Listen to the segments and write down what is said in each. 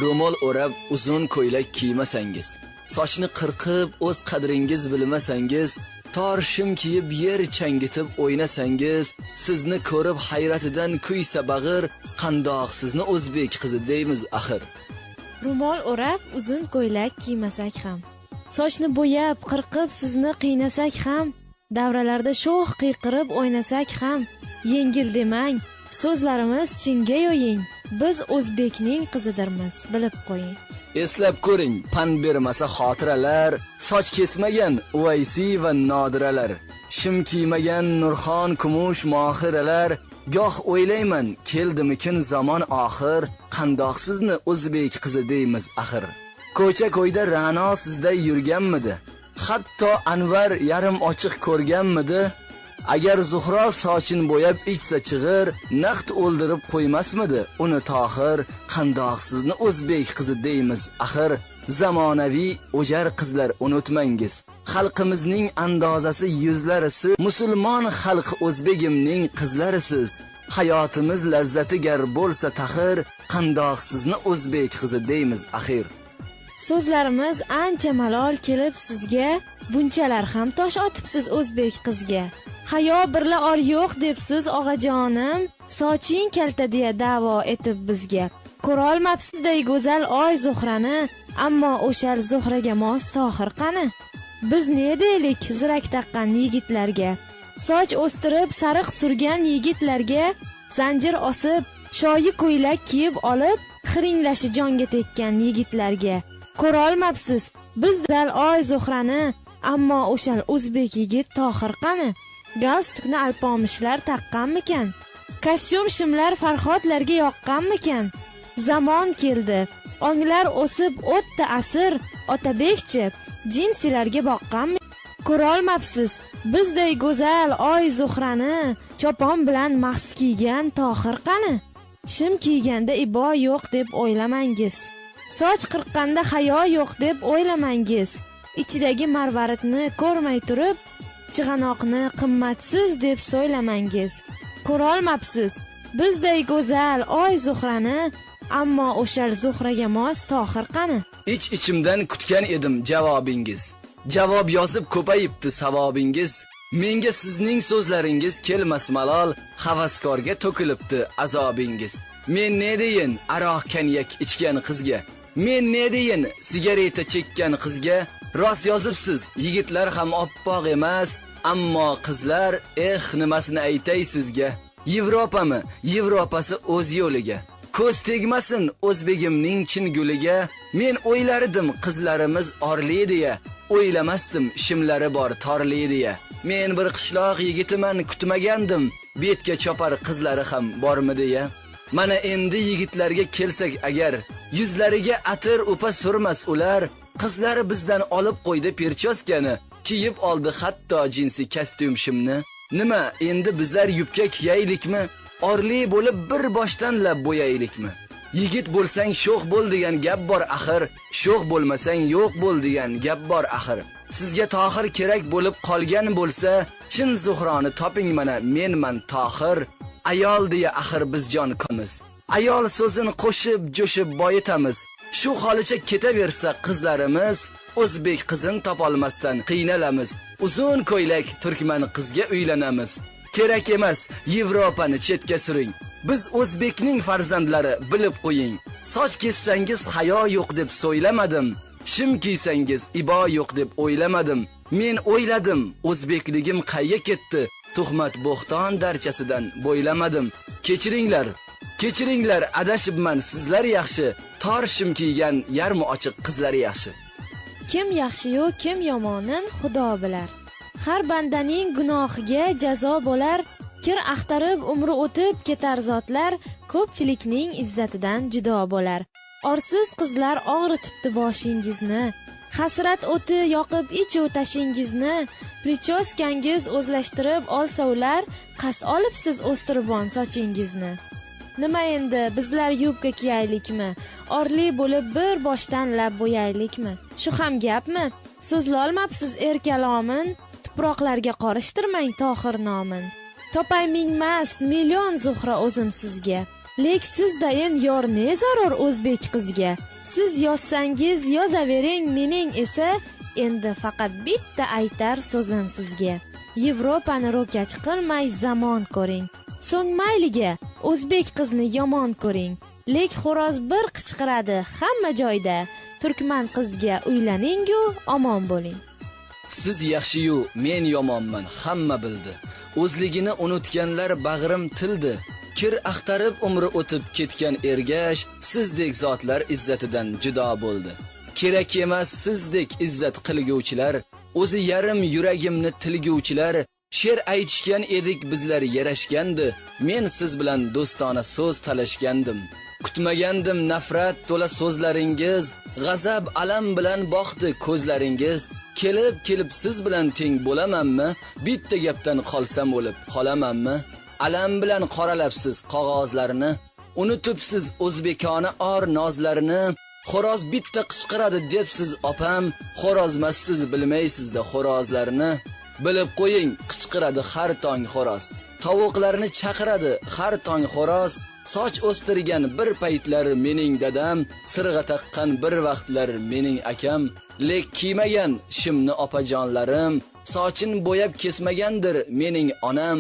Ro'mol o'rab uzun ko'ylak kiymasangiz, sochni qirqib o'z qadringiz bilmasangiz, tor shim kiyib yer changitib o'ynasangiz, sizni ko'rib hayratidan kuysa bag'ir, qandoq sizni o'zbek qizi deymiz axir. Ro'mol o'rab uzun ko'ylak kiymasak ham, sochni bo'yab qirqib sizni qiynasak ham, davralarda sho'x qiyqirib o'ynasak ham, yengil demang, so'zlarimiz chinga yo'ying, biz o'zbekning qizidirmiz, bilib qo'ying. Eslab ko'ring, pand bermasa xotiralar, soch kesmagan Uvaysi va Nodiralar, shim kiymagan Nurxon, Kumush, Mohiralar. Goh o'ylayman, keldimikin zamon oxir, qandoq sizni o'zbek qizi deymiz axir. Ko'cha ko'yda Ra'no sizday yurganmidi? Hatto Anvar yarim ochiq ko'rganmidi? Agar Zuhro sochin bo'yab ichsa chig'ir, naqd o'ldirib qo'ymasmidi uni Tohir? Qandoq sizni o'zbek qizi deymiz axir. Zamonaviy o'jar qizlar unutmangiz, xalqimizning andozasi yuzlarisiz, musulmon xalq o'zbegimning qizlarisiz. Hayotimiz lazzati gar bo'lsa taxir, qandoq sizni o'zbek qizi deymiz axir. So'zlarimiz ancha malol kelib sizga, bunchalar ham tosh otibsiz o'zbek qizga. Hayo birla or yo'q debsiz og'ajonim, soching kalta deya da'vo etib bizga. Ko'rolmabsizday go'zal oy Zuhrani, ammo o'shal Zuhraga mos Tohir qani? Biz ne deylik zirak taqqan yigitlarga, soch o'stirib sariq surgan yigitlarga, zanjir osib shoyi ko'ylak kiyib olib xiringlashi jonga tekkan yigitlarga. Ko'rolmabsiz bizdal oy Zuhrani, ammo o'shal o'zbek yigit Tohir qani? Galstukni alpomishlar taqqanmikan? Kostyum shimlar Farhodlarga yoqqanmikan? Zamon keldi, onglar o'sib o'tdi asr, Otabekchi jinsilarga boqqanmi? Ko'rolmabsiz bizday go'zal oy Zuhrani, chopon bilan mahs kiygan Tohir qani? Shim kiyganda ibo yo'q deb o'ylamangiz, soch qirqqanda hayo yo'q deb o'ylamangiz, ichidagi marvaridni ko'rmay turib chig'anoqni qimmatsiz deb so'ylamangiz. Ko'rolmabsiz bizday go'zal oy Zuhrani, ammo o'shal Zuhraga mos Tohir qani? Ich ichimdan kutgan edim javobingiz. Javob yozib ko'payibdi savobingiz. Menga sizning so'zlaringiz kelmas malol, havaskorga to'kilibdi azobingiz. Men ne deyin aroq konyak ichgan qizga? Men ne deyin sigareta chekkan qizga? Rost yozibsiz, yigitlar ham oppoq emas, ammo qizlar, eh, nimasini aytay sizga? Yevropami? Yevropasi o'z yo'liga. Ko'z tegmasin o'zbegimning chin guliga. Men o'ylardim qizlarimiz orli deya, o'ylamasdim shimlari bor torli deya. Men bir qishloq yigitiman, kutmagandim betga chopar qizlari ham bormi deya. Mana endi yigitlarga kelsak agar, yuzlariga atir upa surmas ular. Qizlari bizdan olib qo'ydi perchoskani, kiyib oldi hatto jinsi kostyum shimni. Nima endi bizlar yubka kiyaylikmi? Orli bo'lib bir boshdan lab bo'yaylikmi? Yigit bo'lsang sho'x bo'l degan gap bor axir, sho'x bo'lmasang yo'q bo'l degan gap bor axir. Sizga Tohir kerak bo'lib qolgan bo'lsa, chin Zuhroni toping mana menman Tohir. Ayol deya axir biz jon komiz. Ayol so'zini qo'shib jo'shib boyitamiz. Shu holicha ketaversa qizlarimiz, o'zbek qizini topolmasdan qiynalamiz. Uzun ko'ylak turkman qizga uylanamiz. Kerak emas Yevropani chetga suring. Biz o'zbekning farzandlari, bilib qo'ying. Soch kessangiz hayo yo'q deb so'ylamadim. Shim kiysangiz ibo yo'q deb o'ylamadim. Men o'yladim, o'zbekligim qayga ketdi? Tuhmat bo'xton darchasidan bo'ylamadim. Kechiringlar, kechiringlar, adashibman, sizlar yaxshi. Tor shim kiygan yarmi ochiq qizlar yaxshi. Kim yaxshi-yu kim yomonin Xudo bilar. Har bandaning gunohiga jazo bo'lar. Kir axtarib umri o'tib ketar zotlar, ko'pchilikning izzatidan judo bo'lar. Orsiz qizlar og'ritibdi boshingizni, hasrat o'ti yoqib ichu tashingizni, prichoskangiz o'zlashtirib olsa ular, qas olibsiz o'stiribon sochingizni. Nima endi bizlar yubka kiyaylikmi? Orli bo'lib bir boshdan lab bo'yaylikmi? Shu ham gapmi? So'zlolmabsiz er kalomin, tuproqlarga qorishtirmang Tohir nomin. Topay mingmas million Zuhra o'zim sizga. Lek sizdayin yor ne zarur o'zbek qizga? Siz yozsangiz yozavering, mening esa endi faqat bitta aytar so'zim sizga. Yevropani ro'kach qilmay zamon ko'ring. So'ng mayliga o'zbek qizni yomon ko'ring. Lek xo'roz bir qichqiradi hamma joyda. Turkman qizga uylaning-u omon bo'ling. Siz yaxshi-yu men yomonman, hamma bildi. O'zligini unutganlar bag'rim tildi. Kir axtarib umri o'tib ketgan ergash sizdek zotlar izzatidan judo bo'ldi. Kerak emas sizdek izzat qilguvchilar, o'zi yarim yuragimni tilguvchilar. She'r aytishgan edik bizlar yarashgandi, men siz bilan do'stona so'z talashgandim. Kutmagandim nafrat to'la so'zlaringiz, g'azab alam bilan boqdi ko'zlaringiz. Kelib kelib siz bilan teng bo'lamanmi? Bitta gapdan qolsam o'lib qolamanmi? Alam bilan qoralabsiz qog'ozlarni, unutibsiz o'zbekona or nozlarini. Xo'roz bitta qichqiradi debsiz opam, xo'rozmassiz bilmaysizda xo'rozlarni. Bilib qo'ying, qichqiradi har tong xo'roz. Tovuqlarni chaqiradi har tong xo'roz. Soch o'stirgan bir paytlar mening dadam, sirg'a taqqan bir vaqtlar mening akam. Lek kiymagan shimni opajonlarim, sochin bo'yab kesmagandir mening onam.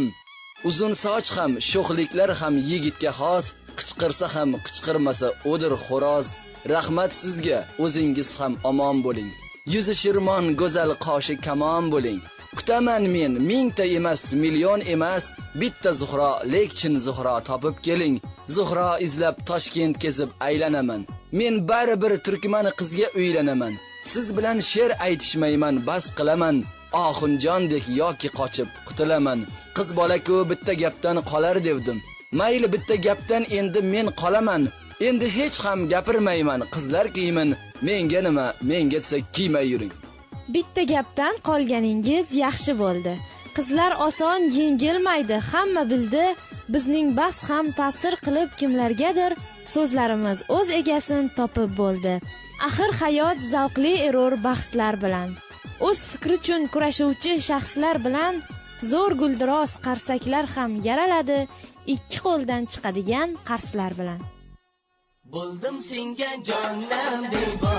Uzun soch ham, sho'xliklar ham yigitga xos, qichqirsa ham qichqirmasa o'dir xo'roz. Rahmat sizga, o'zingiz ham omon bo'ling. Yuzi shirmon, go'zal qoshi kamon bo'ling. Kutaman men mingta emas, million emas, bitta Zuhro, lekchin Zuhro topib keling. Zuhro izlab Toshkent kezib aylanaman. Men baribir turkman qizga uylanaman. Siz bilan she'r aytishmayman, bas qilaman. Oxunjondek yoki qochib qutulaman. Qiz bola-ku bitta gapdan qolar devdim. Mayli bitta gapdan endi men qolaman. Endi hech ham gapirmayman, qizlar kiymin, menga nima, menga desa kiymay yuring. Bitta gapdan qolganingiz yaxshi bo'ldi. Qizlar oson yengilmaydi, hamma bildi. Bizning bahs ham ta'sir qilib kimlargadir, so'zlarimiz o'z egasini topib bo'ldi. Axir hayot zavqli erur bahslar bilan. O'z fikri uchun kurashuvchi shaxslar bilan zo'r guldiroz qarsaklar ham yaraladi, ikki qo'ldan chiqadigan qarslar bilan. Bo'ldim senga jonim devona.